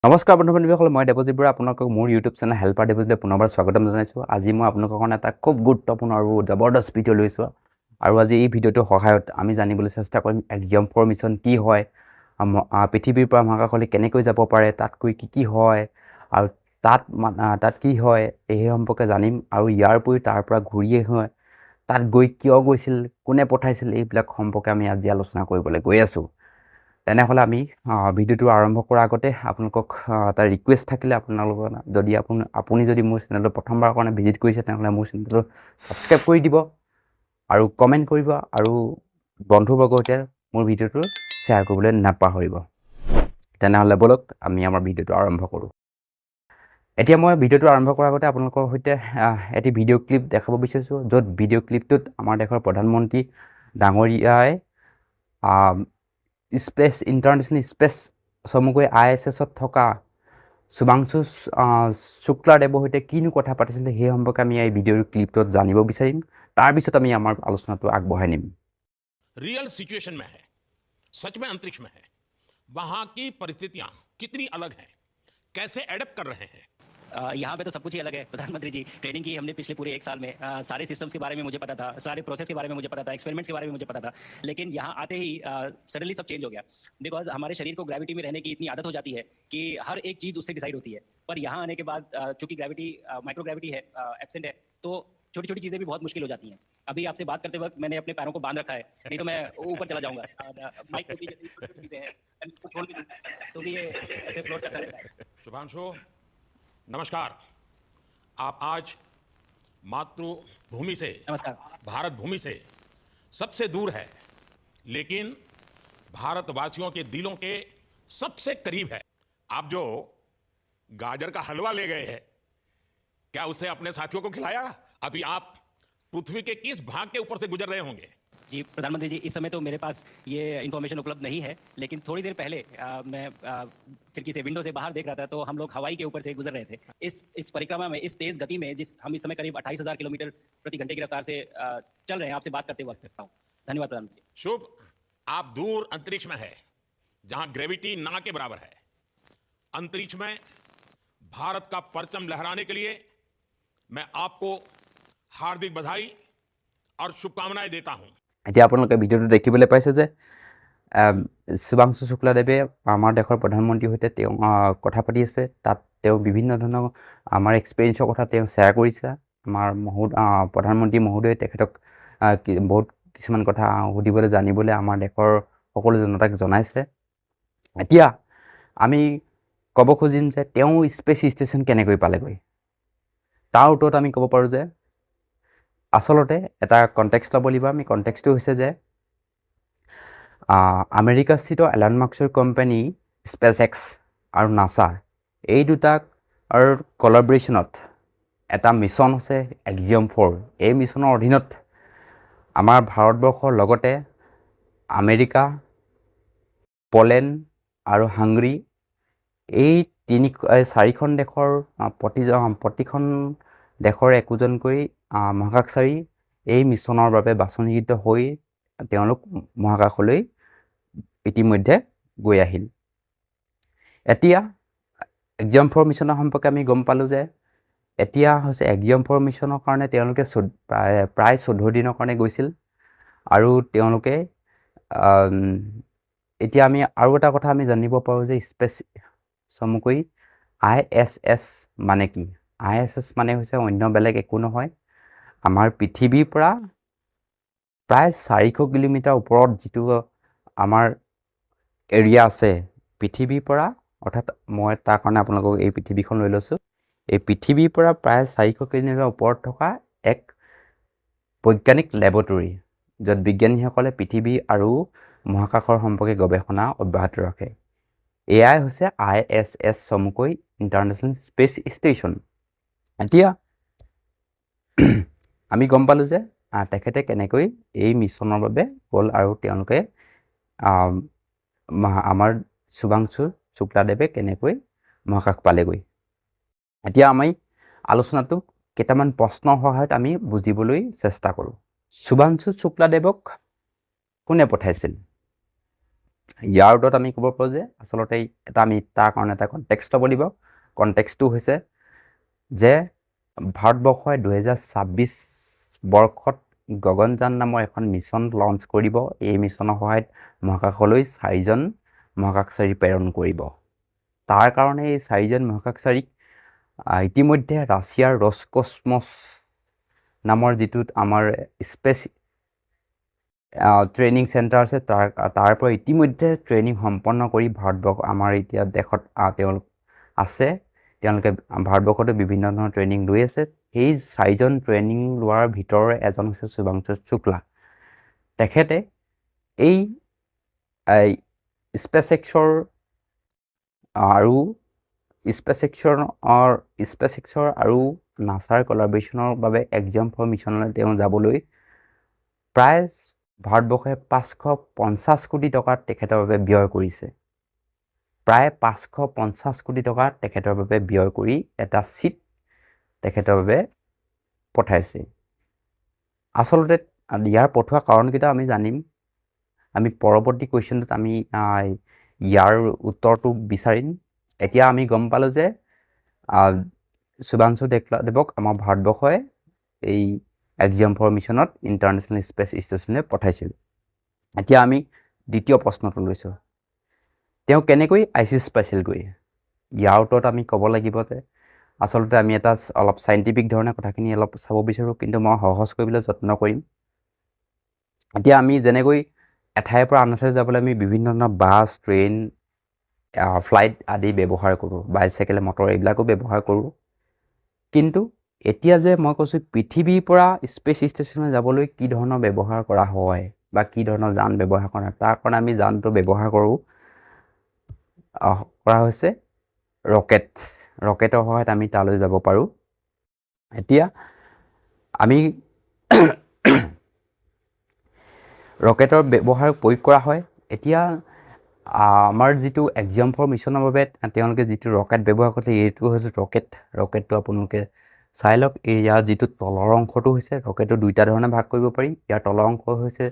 নমস্কাৰ বন্ধু বান্ধৱীসকল, মই দেৱজিৎ বৰা, আপোনালোকক মোৰ ইউটিউব চেনেল হেল্পাৰ দেৱজিৎলৈ পুনৰবাৰ স্বাগতম জনাইছোঁ। আজি মই আপোনালোকৰ কাৰণে এটা খুব গুৰুত্বপূৰ্ণ আৰু জবৰদস্ত ভিডিঅ' লৈছোঁ আৰু আজি এই ভিডিঅ'টোৰ সহায়ত আমি জানিবলৈ চেষ্টা কৰিম এক্সিঅম 4 মিছন কি হয়, পৃথিৱীৰ পৰা মহাকাশলৈ কেনেকৈ যাব পাৰে, তাত গৈ কি কি হয় আৰু তাত কি হয় এই সম্পৰ্কে জানিম। আৰু ইয়াৰ উপৰি তাৰ পৰা ঘূৰি হয় তাত গৈ কিয় গৈছিল, কোনে পঠাইছিল, এইবিলাক সম্পৰ্কে আমি আজি আলোচনা কৰিবলৈ গৈ আছোঁ। তেনেহ'লে আমি ভিডিঅ'টো আৰম্ভ কৰাৰ আগতে আপোনালোকক এটা ৰিকুৱেষ্ট থাকিলে, আপোনালোকৰ যদি আপুনি যদি মোৰ চেনেলটো প্ৰথমবাৰৰ কাৰণে ভিজিট কৰিছে, তেনেহ'লে মোৰ চেনেলটো ছাবস্ক্ৰাইব কৰি দিব আৰু কমেণ্ট কৰিব আৰু বন্ধুবৰ্গৰ সৈতে মোৰ ভিডিঅ'টো শ্বেয়াৰ কৰিবলৈ নাপাহৰিব। তেনেহ'লে ব'লক, আমি আমাৰ ভিডিঅ'টো আৰম্ভ কৰোঁ। এতিয়া মই ভিডিঅ'টো আৰম্ভ কৰাৰ আগতে আপোনালোকৰ সৈতে এটি ভিডিঅ' ক্লিপ দেখাব বিচাৰিছোঁ, য'ত ভিডিঅ' ক্লিপটোত আমাৰ দেশৰ প্ৰধানমন্ত্ৰী ডাঙৰীয়াই স্পেচ ইণ্টাৰনেশ্যনেল স্পেচ চমুকৈ আই এছ এছত থকা শুভাংশু শুক্লাদেৱৰ সৈতে কিনো কথা পাতিছিলে, সেই সম্পৰ্কে আমি এই ভিডিঅ' ক্লিপটোত জানিব বিচাৰিম। তাৰপিছত আমি আমাৰ আলোচনাটো আগবঢ়াই নিম। रियल सिचुएशन में है, सच में अंतरिक्ष में है। वहां की परिस्थितियां कितनी अलग हैं, कैसे एडप्ट कर रहे हैं? यहाँ पे तो सब कुछ ही अलग है प्रधानमंत्री जी। ट्रेनिंग की हमने पिछले पूरे एक साल में। सारे सिस्टम्स के बारे में मुझे पता था, सारे प्रोसेस के बारे में मुझे पता था, एक्सपेरिमेंट्स के बारे में मुझे पता था, लेकिन यहाँ आते ही सडनली सब चेंज हो गया, because हमारे शरीर को ग्रेविटी में रहने की इतनी आदत हो जाती है कि हर एक चीज़ उससे डिसाइड होती है। पर यहाँ आने के बाद चूंकि ग्रेविटी, माइक्रो ग्रेविटी है, एबसेंट है, तो छोटी छोटी चीज़ें भी बहुत मुश्किल हो जाती हैं। अभी आपसे बात करते वक्त मैंने अपने पैरों को बांध रखा है, नहीं तो मैं ऊपर चला जाऊंगा। माइक को भी जैसी छोटी छोटी चीज़ें हैं, इसको छोड़ भी दूं तो भी ये ऐसे फ्लोट करता रहता है। शुभांशु, नमस्कार। आप आज मातृभूमि से, नमस्कार। भारत भूमि से सबसे दूर है, लेकिन भारतवासियों के दिलों के सबसे करीब है। आप जो गाजर का हलवा ले गए हैं, क्या उसे अपने साथियों को खिलाया? अभी आप पृथ्वी के किस भाग के ऊपर से गुजर रहे होंगे? जी प्रधानमंत्री जी, इस समय तो मेरे पास ये इन्फॉर्मेशन उपलब्ध नहीं है, लेकिन थोड़ी देर पहले मैं खिड़की से, विंडो से बाहर देख रहा था, तो हम लोग हवाई के ऊपर से गुजर रहे थे। इस परिक्रमा में, इस तेज गति में, जिस हम इस समय करीब 28,000 किलोमीटर प्रति घंटे की रफ्तार से चल रहे हैं, आपसे बात करते वक्त। धन्यवाद प्रधानमंत्री। शुभ, आप दूर अंतरिक्ष में है, जहां ग्रेविटी ना के बराबर है। अंतरिक्ष में भारत का परचम लहराने के लिए मैं आपको हार्दिक बधाई और शुभकामनाएं देता हूं। এতিয়া আপোনালোকে ভিডিঅ'টো দেখিবলৈ পাইছে যে শুভাংশু শুক্লাদেৱে আমাৰ দেশৰ প্ৰধানমন্ত্ৰীৰ সৈতে তেওঁ কথা পাতি আছে। তাত তেওঁ বিভিন্ন ধৰণৰ আমাৰ এক্সপেৰিয়েঞ্চৰ কথা তেওঁ শ্বেয়াৰ কৰিছে। আমাৰ প্ৰধানমন্ত্ৰী মহোদয়ে তেখেতক বহুত কিছুমান কথা সুধিবলৈ, জানিবলৈ আমাৰ দেশৰ সকলো জনতাক জনাইছে। এতিয়া আমি ক'ব খুজিম যে তেওঁ স্পেচ ষ্টেচন কেনেকৈ পালেগৈ? তাৰ উত্তৰত আমি ক'ব পাৰোঁ যে আচলতে এটা কণ্টেক্সট ল'ব লাগিব আমি। কণ্টেক্সটটো হৈছে যে আমেৰিকাস্থিত এলন মাস্কৰ কোম্পানী স্পেচ এক্স আৰু নাছা, এই দুটাৰ কলাবৰেশ্যনত এটা মিছন হৈছে এক্সিঅম 4। এই মিছনৰ অধীনত আমাৰ ভাৰতবৰ্ষৰ লগতে আমেৰিকা, পলেণ্ড আৰু হাংগৰী, এই তিনি এই চাৰিখন দেশৰ প্ৰতিখন দেশৰ একোজনকৈ মহাকাশচাৰী এই মিছনৰ বাবে বাছনিকৃত হৈ তেওঁলোক মহাকাশলৈ ইতিমধ্যে গৈ আহিল। এতিয়া এক্সিঅম 4 মিছনৰ সম্পৰ্কে আমি গম পালোঁ যে এতিয়া হৈছে এক্সিঅম 4 মিছনৰ কাৰণে তেওঁলোকে প্ৰায় 14 দিনৰ কাৰণে গৈছিল। আৰু তেওঁলোকে এতিয়া আমি আৰু এটা কথা আমি জানিব পাৰোঁ যে স্পেচ চমুকৈ আই এছ এছ মানে কি? I S S মানে হৈছে অন্য বেলেগ একো নহয়, আমাৰ পৃথিৱীৰ পৰা প্ৰায় 400 কিলোমিটাৰ ওপৰত যিটো আমাৰ এৰিয়া আছে পৃথিৱীৰ পৰা, অৰ্থাৎ মই তাৰ কাৰণে আপোনালোকক এই পৃথিৱীখন লৈ লৈছোঁ, এই পৃথিৱীৰ পৰা প্ৰায় 400 কিলোমিটাৰ ওপৰত থকা এক বৈজ্ঞানিক লেবৰেটৰী, য'ত বিজ্ঞানীসকলে পৃথিৱী আৰু মহাকাশৰ সম্পৰ্কে গৱেষণা অব্যাহত ৰাখে। এয়াই হৈছে I S S চমুকৈ ইণ্টাৰনেশ্যনেল স্পেচ ষ্টেচন। এতিয়া আমি গম পালোঁ যে তেখেতে কেনেকৈ এই মিছনৰ বাবে গ'ল আৰু তেওঁলোকে আমাৰ শুভাংশু শুক্লাদেৱে কেনেকৈ মহাকাশ পালেগৈ। এতিয়া আমি আলোচনাটো কেইটামান প্ৰশ্নৰ সহায়ত আমি বুজিবলৈ চেষ্টা কৰোঁ। শুভাংশু শুক্লাদেৱক কোনে পঠাইছিল? ইয়াৰ উত্তৰত আমি ক'ব পাৰোঁ যে আচলতে এটা আমি তাৰ কাৰণে এটা কণ্টেক্সট ল'ব লাগিব। কণ্টেক্সটো হৈছে যে ভাৰতবৰ্ষই 2026 বৰ্ষত গগনযান নামৰ এখন মিছন লঞ্চ কৰিব। এই মিছনৰ সহায়ত মহাকাশলৈ 4জন মহাকাশচাৰী প্ৰেৰণ কৰিব। তাৰ কাৰণে এই 4জন মহাকাশচাৰীক ইতিমধ্যে ৰাছিয়াৰ ৰছকছমছ নামৰ যিটো আমাৰ স্পেচ ট্ৰেইনিং চেণ্টাৰ আছে, তাৰ পৰা ইতিমধ্যে ট্ৰেইনিং সম্পন্ন কৰি ভাৰতবৰ্ষ আমাৰ এতিয়া দেশত তেওঁলোক আছে। তেওঁলোকে ভাৰতবৰ্ষতো বিভিন্ন ধৰণৰ ট্ৰেইনিং লৈ আছে। সেই 4জন ট্ৰেইনিং লোৱাৰ ভিতৰৰ এজন হৈছে শুভাংশু শুক্লা। তেখেতে এই স্পেচএক্সৰ আৰু স্পেচএক্সৰ আৰু নাছাৰ কলাবৰেশ্যনৰ বাবে এক্সিয়াম ফ'ৰ মিছনলৈ তেওঁ যাবলৈ প্ৰায় ভাৰতবৰ্ষই 550 কোটি টকা তেখেতৰ বাবে ব্যয় কৰিছে। প্ৰায় 550 কোটি টকা তেখেতৰ বাবে ব্যয় কৰি এটা ছিট তেখেতৰ বাবে পঠাইছে। আচলতে ইয়াৰ পঠোৱা কাৰণকেইটা আমি জানিম, আমি পৰৱৰ্তী কুৱেশ্যনটোত আমি ইয়াৰ উত্তৰটো বিচাৰিম। এতিয়া আমি গম পালোঁ যে শুভাংশু শুক্লাদেৱক আমাৰ ভাৰতবৰ্ষই এই এক্সিয়াম ফ'ৰ মিছনত ইণ্টাৰনেশ্যনেল স্পেচ ষ্টেচনলৈ পঠাইছিল। এতিয়া আমি দ্বিতীয় প্ৰশ্নটো লৈছোঁ, তেওঁ কেনেকৈ আইচিছ পাইছিলগৈ? ইয়াৰ উত্তৰত আমি ক'ব লাগিব যে আচলতে আমি এটা অলপ চাইণ্টিফিক ধৰণে কথাখিনি অলপ চাব বিচাৰোঁ, কিন্তু মই সহজ কৰিবলৈ যত্ন কৰিম। এতিয়া আমি যেনেকৈ এঠাইৰ পৰা আন এঠাইলৈ যাবলৈ আমি বিভিন্ন ধৰণৰ বাছ, ট্ৰেইন, ফ্লাইট আদি ব্যৱহাৰ কৰোঁ, বাইচাইকেল, মটৰ এইবিলাকো ব্যৱহাৰ কৰোঁ। কিন্তু এতিয়া যে মই কৈছোঁ পৃথিৱীৰ পৰা স্পেচ ষ্টেচনলৈ যাবলৈ কি ধৰণৰ ব্যৱহাৰ কৰা হয় বা কি ধৰণৰ যান ব্যৱহাৰ কৰা হয়, তাৰ কাৰণে আমি যানটো ব্যৱহাৰ কৰোঁ কৰা হৈছে ৰকেট। ৰকেটৰ সহায়ত আমি তালৈ যাব পাৰোঁ। এতিয়া আমি ৰকেটৰ ব্যৱহাৰ প্ৰয়োগ কৰা হয়। এতিয়া আমাৰ যিটো এক্সিয়াম ফ'ৰ মিছনৰ বাবে তেওঁলোকে যিটো ৰকেট ব্যৱহাৰ কৰিছে, এইটো হৈছে ৰকেট। ৰকেটটো আপোনালোকে চাই লওক। ইয়াৰ যিটো তলৰ অংশটো হৈছে, ৰকেটটো দুইটা ধৰণে ভাগ কৰিব পাৰি। ইয়াৰ তলৰ অংশ হৈছে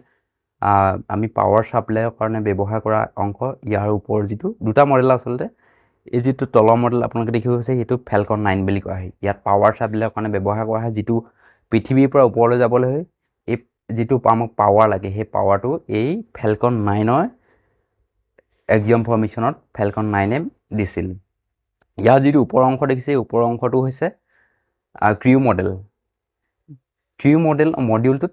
আমি পাৱাৰ ছাপ্লাইৰ কাৰণে ব্যৱহাৰ কৰা অংশ। ইয়াৰ ওপৰৰ যিটো দুটা মডেল আচলতে, এই যিটো তলৰ মডেল আপোনালোকে দেখিব পাইছে, সেইটো ফেলকন 9 বুলি কোৱা হয়। ইয়াত পাৱাৰ ছাপ্লাইৰ কাৰণে ব্যৱহাৰ কৰা হয়। যিটো পৃথিৱীৰ পৰা ওপৰলৈ যাবলৈ হয়, এই যিটো আমাক পাৱাৰ লাগে, সেই পাৱাৰটো এই ফেলকন 9ৰ এক্সিয়াম ফ'ৰ মিছনত ফেলকন 9-এ দিছিল। ইয়াৰ যিটো ওপৰৰ অংশ দেখিছে, এই ওপৰৰ অংশটো হৈছে ক্ৰিউ মডেল। ক্ৰিউ মডেল মডিউলটোত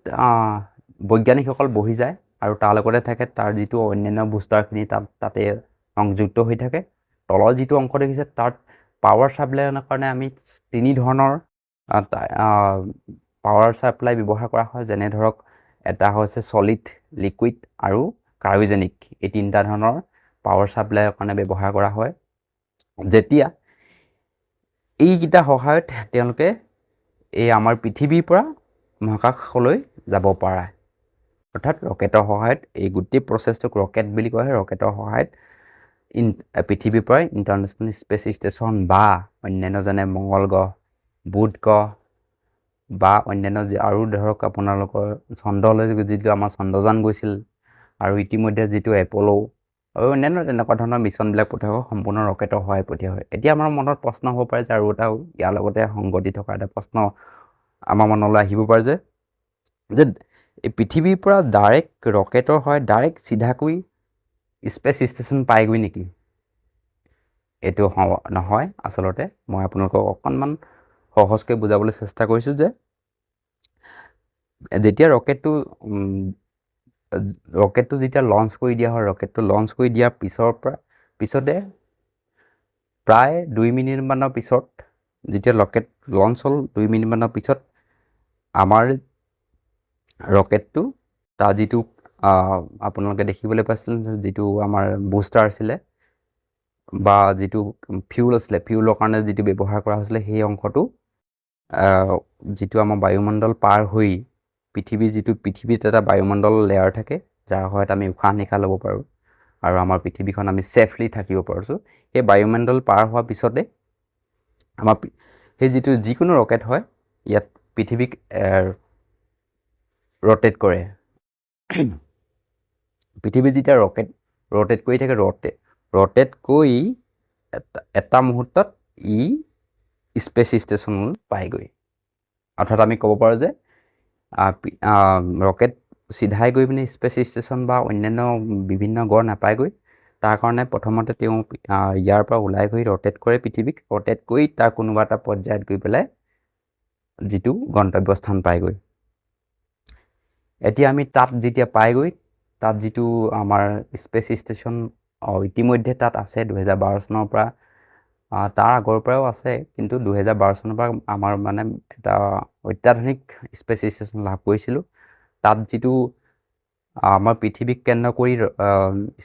বৈজ্ঞানিকসকল বহি যায় আৰু তাৰ লগতে থাকে তাৰ যিটো অন্যান্য বুষ্টাৰখিনি তাতে সংযুক্ত হৈ থাকে। তলৰ যিটো অংশ দেখিছে, তাত পাৱাৰ ছাপ্লাইৰ কাৰণে আমি তিনি ধৰণৰ পাৱাৰ ছাপ্লাই ব্যৱহাৰ কৰা হয়। যেনে ধৰক এটা হৈছে ছলিড, লিকুইড আৰু ক্ৰায়'জেনিক, এই তিনিটা ধৰণৰ পাৱাৰ ছাপ্লাইৰ কাৰণে ব্যৱহাৰ কৰা হয়। যেতিয়া এইকেইটা সহায়ত তেওঁলোকে এই আমাৰ পৃথিৱীৰ পৰা মহাকাশলৈ যাব পাৰে, অৰ্থাৎ ৰকেটৰ সহায়ত, এই গোটেই প্ৰচেছটোক ৰকেট বুলি কোৱা হয়। ৰকেটৰ সহায়ত পৃথিৱীৰ পৰা ইণ্টাৰনেশ্যনেল স্পেচ ষ্টেচন বা অন্যান্য যেনে মংগল গ্ৰহ, বুধ গ্ৰহ বা অন্যান্য আৰু ধৰক আপোনালোকৰ চন্দ্ৰলৈ যিটো আমাৰ চন্দ্ৰযান গৈছিল আৰু ইতিমধ্যে যিটো এপ'ল' আৰু অন্যান্য তেনেকুৱা ধৰণৰ মিছনবিলাক পঠিওৱা হয়, সম্পূৰ্ণ ৰকেটৰ সহায়ত পঠিওৱা হয়। এতিয়া আমাৰ মনত প্ৰশ্ন হ'ব পাৰে যে আৰু এটা ইয়াৰ লগতে সংগতি থকা এটা প্ৰশ্ন আমাৰ মনলৈ আহিব পাৰে যে এই পৃথিৱীৰ পৰা ডাইৰেক্ট ৰকেটৰ সহায়ত ডাইৰেক্ট চিধাকৈ স্পেচ ষ্টেচন পায়গৈ নেকি? এইটো নহয়। আচলতে মই আপোনালোকক অকণমান সহজকৈ বুজাবলৈ চেষ্টা কৰিছোঁ যে যেতিয়া ৰকেটটো যেতিয়া লঞ্চ কৰি দিয়া হয়, ৰকেটটো লঞ্চ কৰি দিয়াৰ পিছতে প্ৰায় 2 মিনিটমানৰ পিছত যেতিয়া ৰকেট লঞ্চ হ'ল, 2 মিনিটমানৰ পিছত আমাৰ ৰকেটটো তাৰ যিটো আপোনালোকে দেখিবলৈ পাইছিল যিটো আমাৰ বুষ্টাৰ আছিলে বা যিটো ফিউল আছিলে, ফিউলৰ কাৰণে যিটো ব্যৱহাৰ কৰা হৈছিলে, সেই অংশটো যিটো আমাৰ বায়ুমণ্ডল পাৰ হৈ পৃথিৱীৰ যিটো পৃথিৱীত এটা বায়ুমণ্ডল লেয়াৰ থাকে, যাৰ সহায়ত আমি উশাহ নিশাহ ল'ব পাৰোঁ আৰু আমাৰ পৃথিৱীখন আমি ছেফলি থাকিব পাৰিছোঁ। সেই বায়ুমণ্ডল পাৰ হোৱাৰ পিছতে আমাৰ সেই যিটো যিকোনো ৰকেট হয়, ইয়াত পৃথিৱীক ৰ'টেট কৰে। পৃথিৱীত যেতিয়া ৰকেট ৰ'টেট কৰি থাকে। ৰ'টেট কৰি এটা মুহূৰ্তত ই স্পেচ ষ্টেচন পায়গৈ। অৰ্থাৎ আমি ক'ব পাৰোঁ যে ৰকেট চিধাই গৈ পিনে স্পেচ ষ্টেচন বা অন্যান্য বিভিন্ন গ্ৰহ নাপায়গৈ। তাৰ কাৰণে প্ৰথমতে তেওঁ ইয়াৰ পৰা ওলাই গৈ ৰ'টেট কৰে পৃথিৱীক, ৰ'টেট কৰি তাৰ কোনোবা এটা পৰ্যায়ত গৈ পেলাই যিটো গন্তব্যস্থান পায়গৈ। এতিয়া আমি তাত যেতিয়া পায়গৈ, তাত যিটো আমাৰ স্পেচ ষ্টেচন ইতিমধ্যে তাত আছে 2012 চনৰ পৰা, তাৰ আগৰ পৰাও আছে, কিন্তু 2012 চনৰ পৰা আমাৰ মানে এটা অত্যাধুনিক স্পেচ ষ্টেচন লাভ কৰিছিলোঁ। তাত যিটো আমাৰ পৃথিৱীক কেন্দ্ৰ কৰি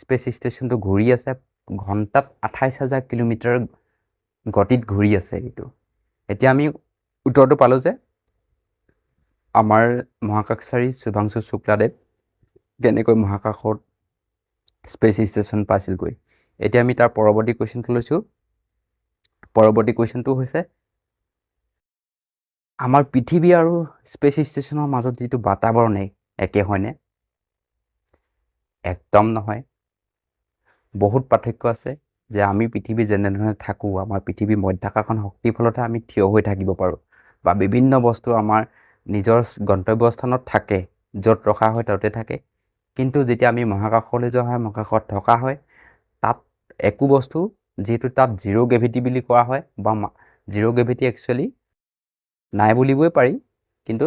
স্পেচ ষ্টেচনটো ঘূৰি আছে, ঘণ্টাত 28,000 কিলোমিটাৰ গতিত ঘূৰি আছে এইটো। এতিয়া আমি উত্তৰটো পালোঁ যে আমাৰ মহাকাশচাৰী শুভাংশু শুক্লাদেৱ কেনেকৈ মহাকাশত স্পেচ ষ্টেচন পাইছিলগৈ। এতিয়া আমি তাৰ পৰৱৰ্তী কুৱেশ্যনটো লৈছোঁ। পৰৱৰ্তী কুৱেশ্যনটো হৈছে আমাৰ পৃথিৱী আৰু স্পেচ ষ্টেচনৰ মাজত যিটো বাতাবৰণ একে হয়নে? একদম নহয়, বহুত পাৰ্থক্য আছে। যে আমি পৃথিৱী যেনেধৰণে থাকোঁ, আমাৰ পৃথিৱীৰ মধ্যাকৰ্ষণ শক্তিৰ ফলতহে আমি থিয় হৈ থাকিব পাৰোঁ বা বিভিন্ন বস্তু আমাৰ নিজৰ গন্তব্যস্থানত থাকে, য'ত ৰখা হয় তাতে থাকে। কিন্তু যেতিয়া আমি মহাকাশলৈ যোৱা হয়, মহাকাশত থকা হয়, তাত একো বস্তু, যিহেতু তাত জিৰ' গ্ৰেভিটি বুলি কোৱা হয় বা জিৰ' গ্ৰেভিটি একচুৱেলি নাই বুলিবই পাৰি, কিন্তু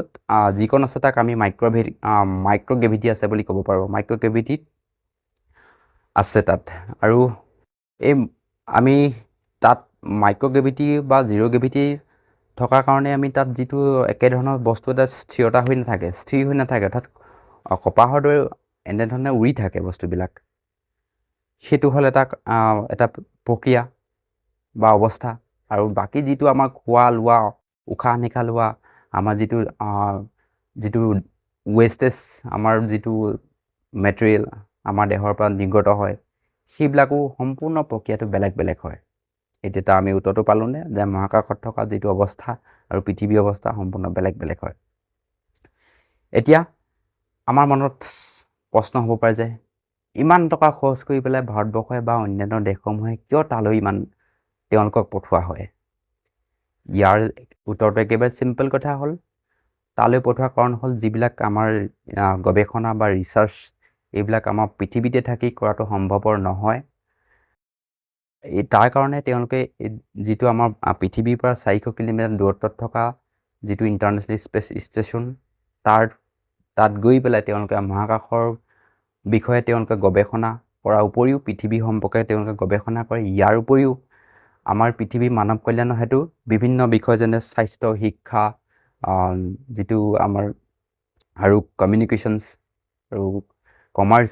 যিকণ আছে তাক আমি মাইক্ৰ' গ্ৰেভিটি আছে বুলি ক'ব পাৰোঁ। মাইক্ৰ' গ্ৰেভিটিত আছে তাত। আৰু এই আমি তাত মাইক্ৰ' গ্ৰেভিটি বা জিৰ' গ্ৰেভিটি থকাৰ কাৰণে আমি তাত যিটো একেধৰণৰ বস্তু এটা স্থিৰতা হৈ নাথাকে, স্থিৰ হৈ নাথাকে, অৰ্থাৎ কপাহৰ দৰে এনেধৰণে উৰি থাকে বস্তুবিলাক। সেইটো হ'ল এটা এটা প্ৰক্ৰিয়া বা অৱস্থা। আৰু বাকী যিটো আমাৰ খোৱা লোৱা, উশাহ নিশাহ লোৱা, আমাৰ যিটো যিটো ৱেষ্টেজ, আমাৰ যিটো মেটেৰিয়েল আমাৰ দেহৰ পৰা নিৰ্গত হয়, সেইবিলাকো সম্পূৰ্ণ প্ৰক্ৰিয়াটো বেলেগ বেলেগ হয়। এতিয়া তাৰ আমি উত্তৰটো পালোঁনে যে মহাকাশত থকা যিটো অৱস্থা আৰু পৃথিৱীৰ অৱস্থা সম্পূৰ্ণ বেলেগ বেলেগ হয়। এতিয়া আমাৰ মনত প্ৰশ্ন হ'ব পাৰে যে ইমান টকা খৰচ কৰি পেলাই ভাৰতবৰ্ষই বা অন্যান্য দেশসমূহে কিয় তালৈ ইমান তেওঁলোকক পঠোৱা হয়? ইয়াৰ উত্তৰটো একেবাৰে চিম্পল কথা হ'ল, তালৈ পঠোৱাৰ কাৰণ হ'ল যিবিলাক আমাৰ গৱেষণা বা ৰিচাৰ্চ, এইবিলাক আমাৰ পৃথিৱীতে থাকি কৰাটো সম্ভৱপৰ নহয়। এই তাৰ কাৰণে তেওঁলোকে যিটো আমাৰ পৃথিৱীৰ পৰা 400 কিলোমিটাৰ দূৰত্বত থকা যিটো ইণ্টাৰনেশ্যনেল স্পেচ ষ্টেচন, তাত গৈ পেলাই তেওঁলোকে মহাকাশৰ বিষয়ে তেওঁলোকে গৱেষণা কৰাৰ উপৰিও পৃথিৱী সম্পৰ্কে তেওঁলোকে গৱেষণা কৰে। ইয়াৰ উপৰিও আমাৰ পৃথিৱীৰ মানৱ কল্যাণৰ হেতু বিভিন্ন বিষয় যেনে স্বাস্থ্য, শিক্ষা, যিটো আমাৰ আৰু কমিউনিকেশ্যনছ আৰু কমাৰ্চ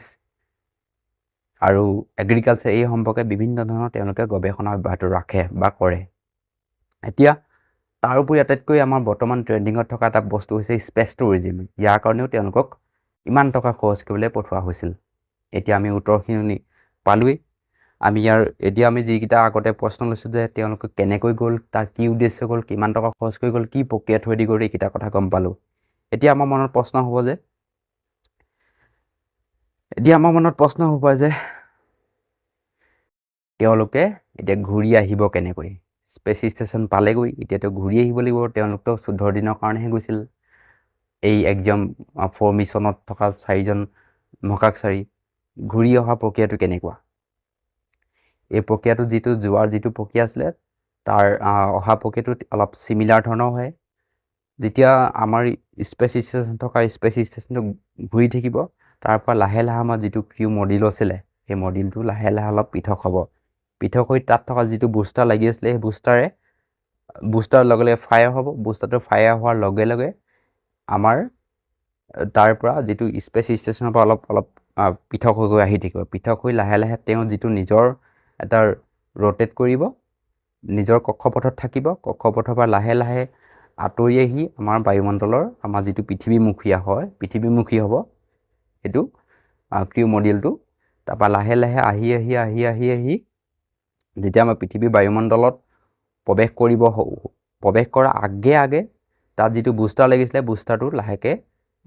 আৰু এগ্ৰিকালচাৰ, এই সম্পৰ্কে বিভিন্ন ধৰণৰ তেওঁলোকে গৱেষণা অব্যাহত ৰাখে বা কৰে। এতিয়া তাৰোপৰি আটাইতকৈ আমাৰ বৰ্তমান ট্ৰেণ্ডিঙত থকা এটা বস্তু হৈছে স্পেচ টুৰিজিম। ইয়াৰ কাৰণেও তেওঁলোকক ইমান টকা খৰচ কৰিবলৈ পঠোৱা হৈছিল। এতিয়া আমি উত্তৰখিনি পালোঁৱেই। আমি ইয়াৰ এতিয়া আমি যিকেইটা আগতে প্ৰশ্ন লৈছোঁ যে তেওঁলোকে কেনেকৈ গ'ল, তাৰ কি উদ্দেশ্য গ'ল, কিমান টকা খৰচ কৰি গ'ল, কি প্ৰক্ৰিয়া থৈ দি গ'ল, এইকেইটা কথা গম পালোঁ। এতিয়া আমাৰ মনত প্ৰশ্ন হ'ব যে এতিয়া আমাৰ মনত প্ৰশ্ন হ'ব পাৰে যে তেওঁলোকে এতিয়া ঘূৰি আহিব কেনেকৈ? স্পেচ ষ্টেচন পালেগৈ, এতিয়াতো ঘূৰি আহিব লাগিব। তেওঁলোকতো 14 দিনৰ কাৰণেহে গৈছিল। এই এক্সাম 4 মিছনত থকা 4জন মহাকাশচাৰী ঘূৰি অহা প্ৰক্ৰিয়াটো কেনেকুৱা? এই প্ৰক্ৰিয়াটো যিটো যোৱাৰ যিটো প্ৰক্ৰিয়া আছিলে, তাৰ অহা প্ৰক্ৰিয়াটো অলপ চিমিলাৰ ধৰণৰ হয়। যেতিয়া আমাৰ স্পেচ ষ্টেচন থকা স্পেচ ষ্টেচনটো ঘূৰি থাকিব, তাৰ পৰা লাহে লাহে আমাৰ যিটো ক্ৰিউ মডিউল আছিলে, সেই মডিউলটো লাহে লাহে অলপ পৃথক হ'ব। পৃথক হৈ তাত থকা যিটো বুষ্টাৰ লাগি আছিলে, সেই বুষ্টাৰ লগে লগে ফায়াৰ হ'ব। বুষ্টাৰটো ফায়াৰ হোৱাৰ লগে লগে আমাৰ তাৰ পৰা যিটো স্পেচ ষ্টেচনৰ পৰা অলপ অলপ পৃথক হৈ গৈ আহি থাকিব। পৃথক হৈ লাহে লাহে তেওঁ যিটো নিজৰ এটা ৰ'টেট কৰিব, নিজৰ কক্ষপথত থাকিব। কক্ষপথৰ পৰা লাহে লাহে আঁতৰি আহি আমাৰ বায়ুমণ্ডলৰ আমাৰ যিটো পৃথিৱীমুখীয়া হয়, পৃথিৱীমুখী হ'ব সেইটো ক্ৰিউ মডিউলটো। তাৰপৰা লাহে লাহে আহি আহি আহি আহি আহি যেতিয়া আমাৰ পৃথিৱীৰ বায়ুমণ্ডলত প্ৰৱেশ কৰিব, প্ৰৱেশ কৰাৰ আগে আগে তাত যিটো বুষ্টাৰ লাগিছিলে, বুষ্টাৰটো লাহেকৈ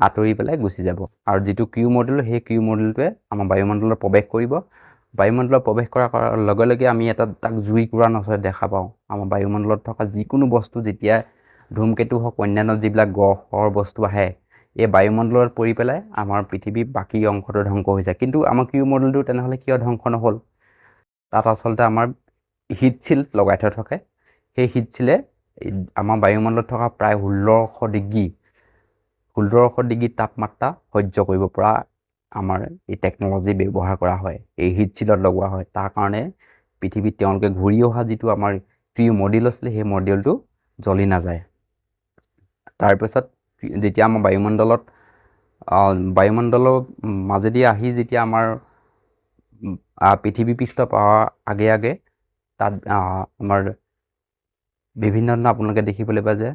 আঁতৰি পেলাই গুচি যাব। আৰু যিটো ক্ৰিউ মডিউল, সেই ক্ৰিউ মডিউলটোৱে আমাৰ বায়ুমণ্ডলত প্ৰৱেশ কৰিব। বায়ুমণ্ডলত প্ৰৱেশ কৰাৰ লগে লগে আমি এটা তাক জুই কুৰা নচৰে দেখা পাওঁ। আমাৰ বায়ুমণ্ডলত থকা যিকোনো বস্তু যেতিয়া ধূমকেতু হওক, অন্যান্য যিবিলাক গ্ৰহৰ বস্তু আহে, এই বায়ুমণ্ডলত পৰি পেলাই আমাৰ পৃথিৱীৰ বাকী অংশটো ধ্বংস হৈ যায়। কিন্তু আমাৰ ক্ৰিউ মডিউলটো তেনেহ'লে কিয় ধ্বংস নহ'ল? তাত আচলতে আমাৰ হিট চিল্ড লগাই থোৱা থাকে। সেই হিট চিলে আমাৰ বায়ুমণ্ডলত থকা প্ৰায় 1600 ডিগ্ৰী তাপমাত্ৰা সহ্য কৰিব পৰা আমাৰ এই টেকন'লজি ব্যৱহাৰ কৰা হয়, এই হিট চিলত লগোৱা হয়। তাৰ কাৰণে পৃথিৱীত তেওঁলোকে ঘূৰি অহা যিটো আমাৰ ক্ৰিউ মডিউল আছিলে, সেই মডিউলটো জ্বলি নাযায়। তাৰপিছত যেতিয়া আমাৰ বায়ুমণ্ডলৰ মাজেদি আহি যেতিয়া আমাৰ পৃথিৱী পৃষ্ঠ পোৱাৰ আগে আগে তাত আমাৰ বিভিন্ন ধৰণৰ আপোনালোকে দেখিবলৈ পায় যে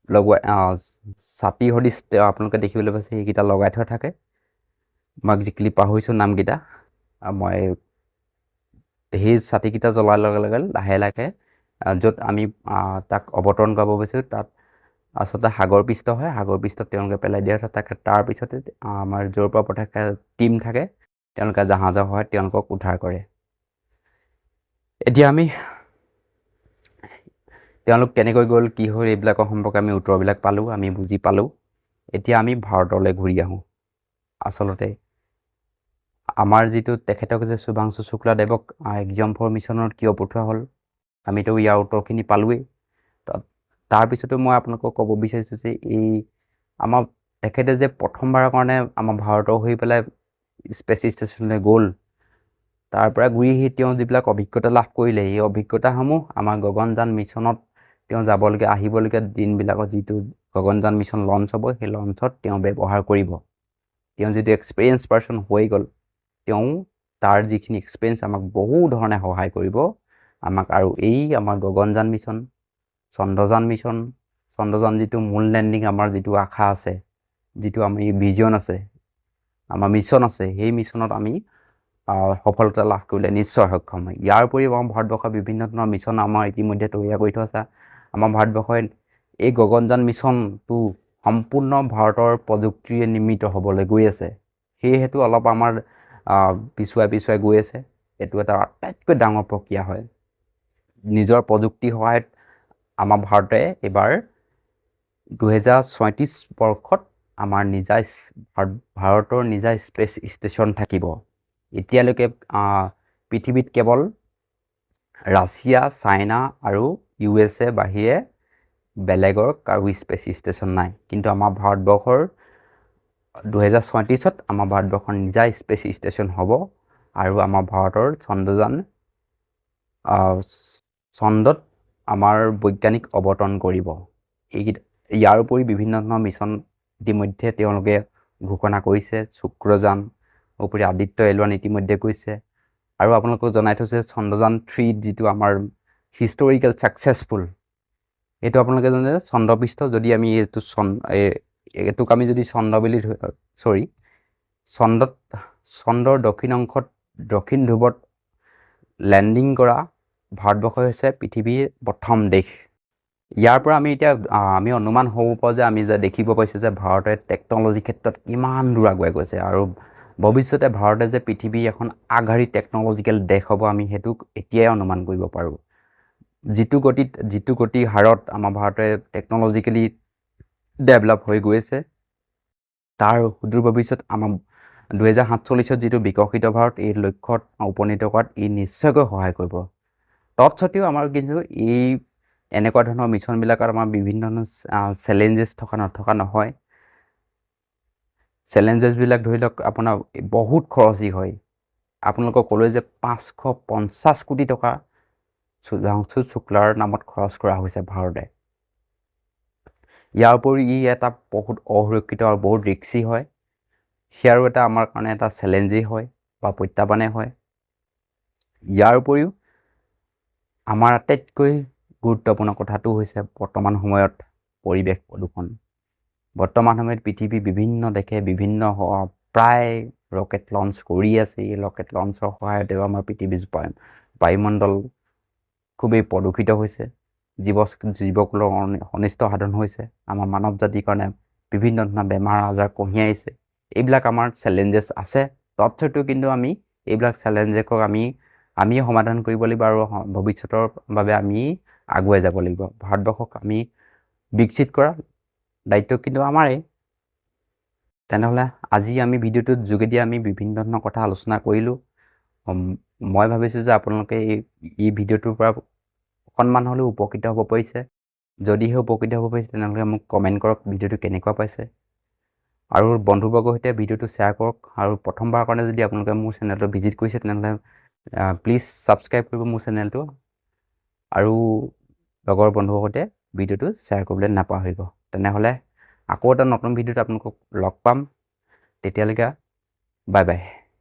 লগোৱা ছাতি সদৃশ আপোনালোকে দেখিবলৈ পাইছে, সেইকেইটা লগাই থোৱা থাকে। মই একজেক্টলি পাহৰিছোঁ নামকেইটা। মই সেই ছাতিকেইটা জ্বলাৰ লগে লগে লাহে লাহে য'ত আমি তাক অৱতৰণ কৰাব বিচাৰোঁ, তাত আচলতে সাগৰ পৃষ্ঠ হয়, সাগৰ পৃষ্ঠত তেওঁলোকে পেলাই দিয়া থাকে। তাৰপিছতে আমাৰ য'ৰ পৰা পঠাই টীম থাকে, তেওঁলোকে জাহাজৰ সহায়ত তেওঁলোকক উদ্ধাৰ কৰে। এতিয়া আমি তেওঁলোক কেনেকৈ গ'ল, কি হ'ল, এইবিলাকৰ সম্পৰ্কে আমি উত্তৰবিলাক পালোঁ, আমি বুজি পালোঁ। এতিয়া আমি ভাৰতলৈ ঘূৰি আহোঁ। আচলতে আমাৰ যিটো তেখেতক যে শুভাংশু শুক্লাদেৱক এক্সাম ফৰ মিছনত কিয় পঠোৱা হ'ল, আমিতো ইয়াৰ উত্তৰখিনি পালোঁৱেই। তাৰপিছতো মই আপোনালোকক ক'ব বিচাৰিছোঁ যে এই আমাৰ তেখেতে যে প্ৰথমবাৰৰ কাৰণে আমাৰ ভাৰতৰ হৈ পেলাই স্পেচ ষ্টেচনলৈ গ'ল, তাৰ পৰা ঘূৰি আহি তেওঁ যিবিলাক অভিজ্ঞতা লাভ কৰিলে, এই অভিজ্ঞতাসমূহ আমাৰ গগনযান মিছনত তেওঁ যাবলগীয়া আহিবলগীয়া দিনবিলাকত যিটো গগনযান মিছন লঞ্চ হ'ব, সেই লঞ্চত তেওঁ ব্যৱহাৰ কৰিব। তেওঁ যিটো এক্সপিৰিয়েঞ্চ পাৰ্চন হৈ গ'ল, তেওঁ তাৰ যিখিনি এক্সপিৰিয়েঞ্চ আমাক বহু ধৰণে সহায় কৰিব আমাক। আৰু এই আমাৰ গগনযান মিছন, চন্দ্ৰযান মিছন, চন্দ্ৰযান যিটো মূল লেণ্ডিং আমাৰ যিটো আশা আছে, যিটো আমি ভিজন আছে, আমাৰ মিছন আছে, সেই মিছনত আমি সফলতা লাভ কৰিবলৈ নিশ্চয় সক্ষম হয়। ইয়াৰ উপৰিও আমাৰ ভাৰতবৰ্ষৰ বিভিন্ন ধৰণৰ মিছন আমাৰ ইতিমধ্যে তৈয়াৰ কৰি থোৱা আছে। আমাৰ ভাৰতবৰ্ষই এই গগনযান মিছনটো সম্পূৰ্ণ ভাৰতৰ প্ৰযুক্তিৰে নিৰ্মিত হ'বলৈ গৈ আছে। সেয়েহেতু অলপ আমাৰ পিছুৱাই পিছুৱাই গৈ আছে। এইটো এটা আটাইতকৈ ডাঙৰ প্ৰক্ৰিয়া হয়। নিজৰ প্ৰযুক্তিৰ সহায়ত আমাৰ ভাৰতে এইবাৰ 2036 বৰ্ষত আমাৰ নিজা ভাৰতৰ নিজা স্পেচ ষ্টেচন থাকিব। এতিয়ালৈকে পৃথিৱীত কেৱল ৰাছিয়া, চাইনা আৰু ইউ এছ এ বাহিৰে বেলেগৰ কাৰো স্পেচ ষ্টেচন নাই। কিন্তু আমাৰ ভাৰতবৰ্ষৰ 2036ত আমাৰ ভাৰতবৰ্ষৰ নিজা স্পেচ ষ্টেচন হ'ব আৰু আমাৰ ভাৰতৰ চন্দ্ৰযান চন্দ্ৰত আমাৰ বৈজ্ঞানিক অৱতৰণ কৰিব। এইকেইটা ইয়াৰ উপৰি বিভিন্ন ধৰণৰ মিছন ইতিমধ্যে তেওঁলোকে ঘোষণা কৰিছে। শুক্ৰযান উপৰি আদিত্য এল 1 ইতিমধ্যে গৈছে। আৰু আপোনালোকক জনাই থৈছে চন্দ্ৰযান 3 যিটো আমাৰ হিষ্টৰিকেল ছাকচেছফুল, এইটো আপোনালোকে জানে যে চন্দ্ৰপৃষ্ঠ যদি আমি এইটো এইটোক আমি যদি চন্দ্ৰ বুলি চৰি চন্দ্ৰত চন্দ্ৰৰ দক্ষিণ অংশত দক্ষিণ ধ্ৰুৱত লেণ্ডিং কৰা ভাৰতবৰ্ষ হৈছে পৃথিৱীৰ প্ৰথম দেশ। ইয়াৰ পৰা আমি এতিয়া আমি অনুমান হ'ব পাৰোঁ যে আমি যে দেখিব পাইছোঁ যে ভাৰতে টেকন'লজিৰ ক্ষেত্ৰত কিমান দূৰ আগুৱাই গৈছে আৰু ভৱিষ্যতে ভাৰতে যে পৃথিৱীৰ এখন আগশাৰী টেকন'লজিকেল দেশ হ'ব, আমি সেইটো এতিয়াই অনুমান কৰিব পাৰোঁ। যিটো গতিৰ হাৰত আমাৰ ভাৰতে টেকন'লজিকেলি ডেভেলপ হৈ গৈ আছে, তাৰ সুদূৰ ভৱিষ্যত আমাৰ 2047ত যিটো বিকশিত ভাৰত, এই লক্ষ্যত উপনীত কৰাত ই নিশ্চয়কৈ সহায় কৰিব। তৎসত্ত্বেও আমাৰ কিন্তু এই এনেকুৱা ধৰণৰ মিছনবিলাকত আমাৰ বিভিন্ন ধৰণৰ চেলেঞ্জেছ থকা নথকা নহয়। চেলেঞ্জেছবিলাক ধৰি লওক আপোনাৰ বহুত খৰচী হয়। আপোনালোকক ক'লোৱে যে 550 কোটি টকা শুভাংশু শুক্লাৰ নামত খৰচ কৰা হৈছে ভাৰতে। ইয়াৰ উপৰি ই এটা বহুত অসুৰক্ষিত আৰু বহুত ৰিক্সি হয়। সেয়াৰো এটা আমাৰ কাৰণে এটা চেলেঞ্জেই হয় বা প্ৰত্যাহ্বানেই হয়। ইয়াৰ উপৰিও আমাৰ আটাইতকৈ গুৰুত্বপূৰ্ণ কথাটো হৈছে বৰ্তমান সময়ত পৰিৱেশ প্ৰদূষণ। বৰ্তমান সময়ত পৃথিৱীৰ বিভিন্ন দেশে বিভিন্ন প্ৰায় ৰকেট লঞ্চ কৰি আছে। এই ৰকেট লঞ্চৰ সহায়তেও আমাৰ পৃথিৱীৰ বায়ুমণ্ডল খুবেই প্ৰদূষিত হৈছে। জীৱকুলৰ অনিষ্ট সাধন হৈছে, আমাৰ মানৱ জাতিৰ কাৰণে বিভিন্ন ধৰণৰ বেমাৰ আজাৰ কঢ়িয়াইছে। এইবিলাক আমাৰ চেলেঞ্জেছ আছে। তৎসত্বেও কিন্তু আমি এইবিলাক চেলেঞ্জেছক আমি সমাধান কৰিব লাগিব আৰু ভৱিষ্যতৰ বাবে আমি আগুৱাই যাব লাগিব। ভাৰতবৰ্ষক আমি বিকশিত কৰা দায়িত্ব কিন্তু আমাৰেই। তেনেহ'লে আজি আমি ভিডিঅ'টোৰ যোগেদি আমি বিভিন্ন ধৰণৰ কথা আলোচনা কৰিলোঁ। মই ভাবিছোঁ যে আপোনালোকে এই ভিডিঅ'টোৰ পৰা অকণমান হ'লেও উপকৃত হ'ব পাৰিছে। যদিহে উপকৃত হ'ব পাৰিছে, তেনেহ'লে মোক কমেণ্ট কৰক ভিডিঅ'টো কেনেকুৱা পাইছে আৰু বন্ধুবৰ্গৰ সৈতে ভিডিঅ'টো শ্বেয়াৰ কৰক। আৰু প্ৰথমবাৰৰ কাৰণে যদি আপোনালোকে মোৰ চেনেলটো ভিজিট কৰিছে, তেনেহ'লে প্লিজ ছাবস্ক্ৰাইব কৰিব মোৰ চেনেলটো আৰু লগৰ বন্ধুৰ সৈতে ভিডিঅ'টো শ্বেয়াৰ কৰিবলৈ নাপাহৰিব। তেনেহ'লে আকৌ এটা নতুন ভিডিঅ'ত আপোনালোকক লগ পাম। তেতিয়ালৈকে বাই বাই।